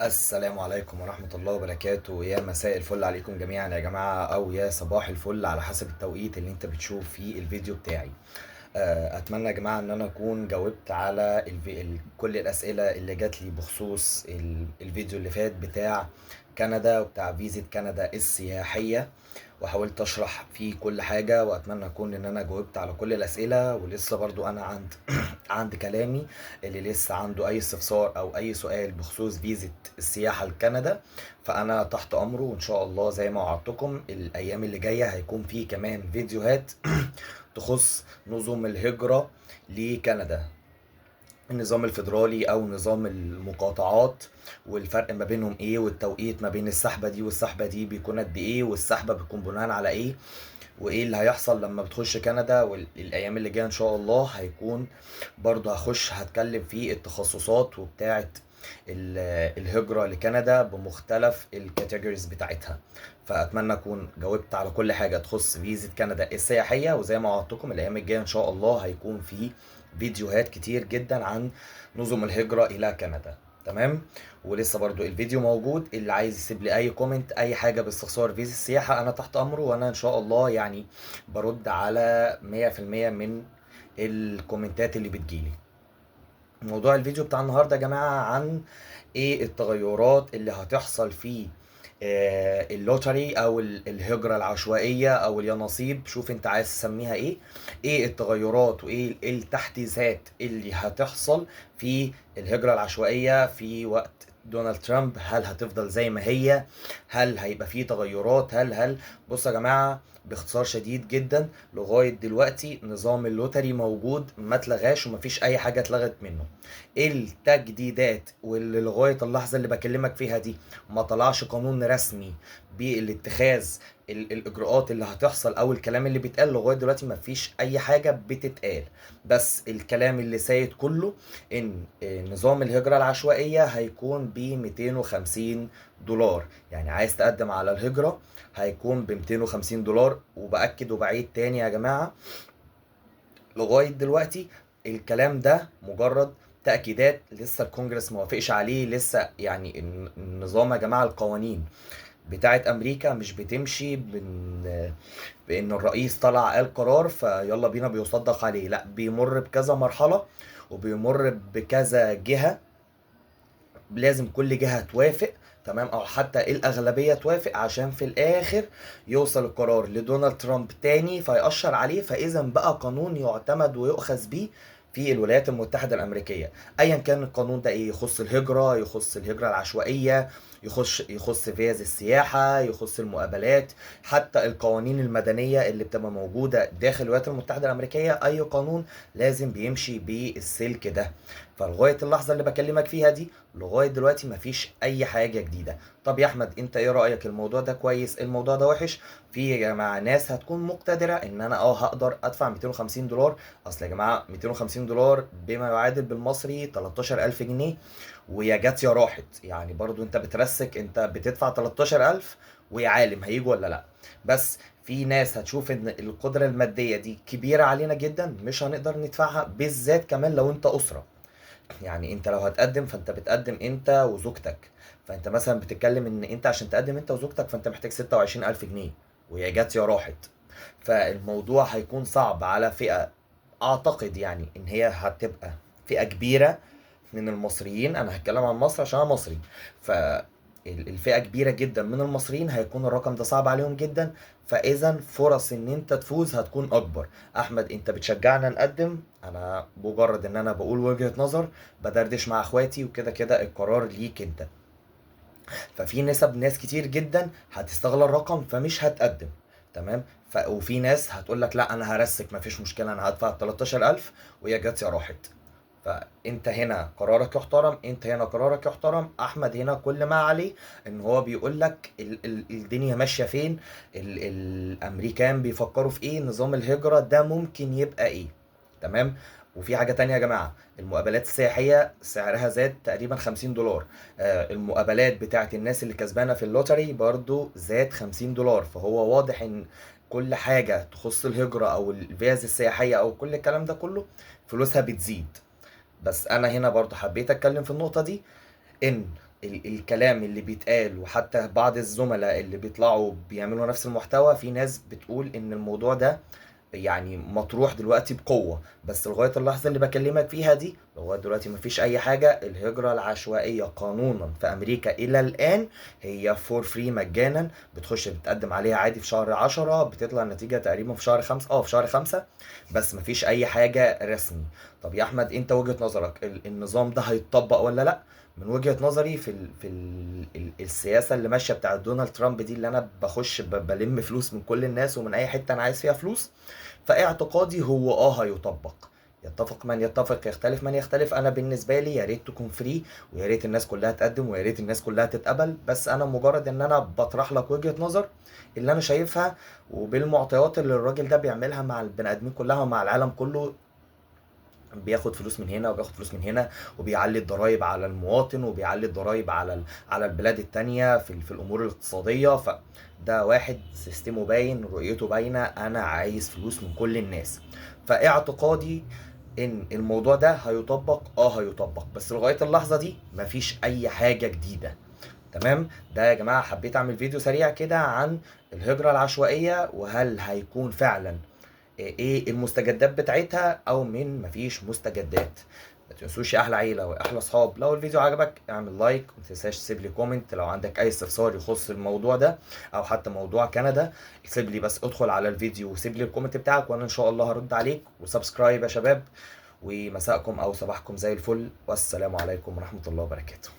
السلام عليكم ورحمة الله وبركاته. يا مساء الفل عليكم جميعا يا جماعة، أو يا صباح الفل على حسب التوقيت اللي انت بتشوف فيه الفيديو بتاعي. أتمنى يا جماعة إن أنا أكون جاوبت على كل الأسئلة اللي جات لي بخصوص الفيديو اللي فات بتاع كندا وبتاع فيزا كندا السياحية، وحاولت أشرح فيه كل حاجة، وأتمنى أكون إن أنا جاوبت على كل الأسئلة. ولسه برضو أنا عند كلامي، اللي لسه عنده أي استفسار أو أي سؤال بخصوص فيزا السياحة لكندا فأنا تحت أمره، وإن شاء الله زي ما وعدتكم الأيام اللي جاية هيكون فيه كمان فيديوهات تخص نظم الهجرة لكندا، النظام الفيدرالي أو نظام المقاطعات، والفرق ما بينهم إيه، والتوقيت ما بين السحبة دي والسحبة دي بيكون قد إيه، والسحبة بتكون بناء على إيه، وإيه اللي هيحصل لما بتخش كندا. والأيام اللي جاية إن شاء الله هيكون برضه هتكلم في التخصصات وبتاعة الهجرة لكندا بمختلف الكاتيجوريز بتاعتها. فأتمنى أكون جاوبت على كل حاجة تخص فيزا كندا السياحية، وزي ما وعدتكم الأيام الجاية إن شاء الله هيكون في فيديوهات كتير جدا عن نظم الهجرة إلى كندا. تمام، ولسه برضو الفيديو موجود، اللي عايز يسيب لي اي comment اي حاجة باستفسار فيزا السياحة انا تحت امره، وانا ان شاء الله برد على مية في المية من الكومنتات اللي بتجيلي. موضوع الفيديو بتاع النهارده يا جماعة عن ايه التغيرات اللي هتحصل في ال lottery او الهجرة العشوائية او اليانصيب، شوف انت عايز تسميها ايه، ايه التغيرات وايه التحديثات اللي هتحصل في الهجرة العشوائية في وقت دونالد ترامب. هل هتفضل زي ما هي؟ هل هيبقى فيه تغيرات؟ هل بصوا يا جماعة باختصار شديد جدا، لغاية دلوقتي نظام ال lottery موجود، ما اتلغاش ومفيش اي حاجة اتلغت منه. التجديدات واللي لغاية اللحظة اللي بكلمك فيها دي ما طلعش قانون رسمي بالاتخاذ الاجراءات اللي هتحصل او الكلام اللي بيتقال لغاية دلوقتي مفيش اي حاجة بتتقال، بس الكلام اللي سايد كله ان نظام الهجرة العشوائية هيكون ب 250 دولار. يعني عايز تقدم على الهجرة هيكون ب 250 دولار. وبأكد وبعيد تاني يا جماعة، لغاية دلوقتي الكلام ده مجرد تأكيدات، لسه الكونجرس ما وافقش عليه، لسه النظام يا جماعة القوانين بتاعت أمريكا مش بتمشي بإن الرئيس طلع قال قرار فيلا بينا بيصدق عليه، لا بيمر بكذا مرحلة وبيمر بكذا جهة، لازم كل جهة توافق، تمام، أو حتى الأغلبية توافق عشان في الآخر يوصل القرار لدونالد ترامب تاني فيأشر عليه، فإذا بقى قانون يعتمد ويؤخذ بيه في الولايات المتحدة الأمريكية. أيا كان القانون ده إيه، يخص الهجرة، يخص الهجرة العشوائية، يخص فيز السياحة، يخص المقابلات، حتى القوانين المدنية اللي بتبقى موجودة داخل الولايات المتحدة الأمريكية، أي قانون لازم بيمشي بالسلك ده. فلغاية اللحظة اللي بكلمك فيها دي لغاية دلوقتي مفيش أي حاجة جديدة. طب يا أحمد أنت إيه رأيك، الموضوع ده كويس، الموضوع ده وحش؟ في يا جماعة ناس هتكون مقتدرة إن أنا هقدر أدفع 250 دولار، أصل يا جماعة 250 دولار بما يعادل بالمصري 13000 جنيه، ويا جت يا راحت، برضو أنت بترسك، أنت بتدفع 13000 ويا عالم هيجوا ولا لأ. بس في ناس هتشوف إن القدرة المادية دي كبيرة علينا جدا، مش هنقدر ندفعها، بالذات كمان لو أنت أسرة. انت لو هتقدم فانت بتقدم انت وزوجتك، فانت مثلا بتتكلم ان انت عشان تقدم انت وزوجتك فانت محتاج 26000 جنيه، ويا جت يا راحت. فالموضوع هيكون صعب على فئة، اعتقد ان هي هتبقى فئة كبيرة من المصريين، انا هتكلم عن مصر عشان انا مصري، فالفئة كبيرة جدا من المصريين هيكون الرقم ده صعب عليهم جدا، فاذا فرص ان انت تفوز هتكون اكبر. احمد انت بتشجعنا نقدم، انا مجرد ان انا بقول وجهة نظر، بدردش مع اخواتي وكده كده القرار ليك انت. ففي نسب ناس كتير جدا هتستغل الرقم فمش هتقدم، تمام، وفي ناس هتقول لك لا انا هرسك مفيش مشكلة، انا هدفع 13000 ويا جت يا راحت. فانت هنا قرارك يحترم، انت هنا قرارك يحترم. احمد هنا كل ما عليه ان هو بيقول لك الدنيا ماشية فين، الامريكان بيفكروا في ايه، نظام الهجرة ده ممكن يبقى ايه، تمام. وفي حاجة تانية يا جماعة، المقابلات السياحية سعرها زاد تقريبا 50 دولار، المقابلات بتاعت الناس اللي كسبانه في ال lottery برضو زاد 50 دولار. فهو واضح ان كل حاجة تخص الهجرة او الفيز السياحية او كل الكلام ده كله فلوسها بتزيد. بس انا هنا برضو حبيت اتكلم في النقطة دي، ان الكلام اللي بيتقال، وحتى بعض الزملاء اللي بيطلعوا بيعملوا نفس المحتوى، في ناس بتقول ان الموضوع ده يعني مطروح دلوقتي بقوة، بس لغاية اللحظة اللي بكلمك فيها دي لغاية دلوقتي مفيش أي حاجة. الهجرة العشوائية قانونا في أمريكا إلى الآن هي for free، مجانا، بتخش بتقدم عليها عادي في شهر 10، بتطلع النتيجة تقريبا في شهر 5، في شهر 5، بس مفيش أي حاجة رسمي. طب يا أحمد أنت وجهة نظرك النظام ده هيتطبق ولا لأ؟ من وجهة نظري في السياسة اللي ماشية بتاعت دونالد ترامب دي، اللي أنا بخش بلم فلوس من كل الناس ومن أي حتة أنا عايز فيها فلوس، فاعتقادي هو هيطبق. يتفق من يتفق، يختلف من يختلف. انا بالنسبة لي يا ريت تكون free، ويا ريت الناس كلها تقدم، ويا ريت الناس كلها تتقبل، بس انا مجرد ان انا بطرح لك وجهه نظر اللي انا شايفها وبالمعطيات اللي الراجل ده بيعملها مع البني ادمين كلها ومع العالم كله. بياخد فلوس من هنا وبياخد فلوس من هنا، وبيعلي الضرايب على المواطن، وبيعلي الضرايب على البلاد التانية في الامور الاقتصادية. فده واحد سيستمه باين، رؤيته باينة، انا عايز فلوس من كل الناس. فاعتقادي ان الموضوع ده هيطبق، هيطبق، بس لغاية اللحظة دي مفيش اي حاجة جديدة. تمام؟ ده يا جماعة حبيت اعمل فيديو سريع كده عن الهجرة العشوائية، وهل هيكون فعلا ايه المستجدات بتاعتها او من مفيش مستجدات. ما تنسوش يا احلى عيله واحلى اصحاب، لو الفيديو عجبك اعمل like، وما تنساش تسيب لي comment لو عندك اي استفسار يخص الموضوع ده او حتى موضوع كندا. سيب لي بس، ادخل على الفيديو وسيب لي ال comment بتاعك وانا ان شاء الله هرد عليك. و subscribe يا شباب، ومساءكم او صباحكم زي الفل، والسلام عليكم ورحمة الله وبركاته.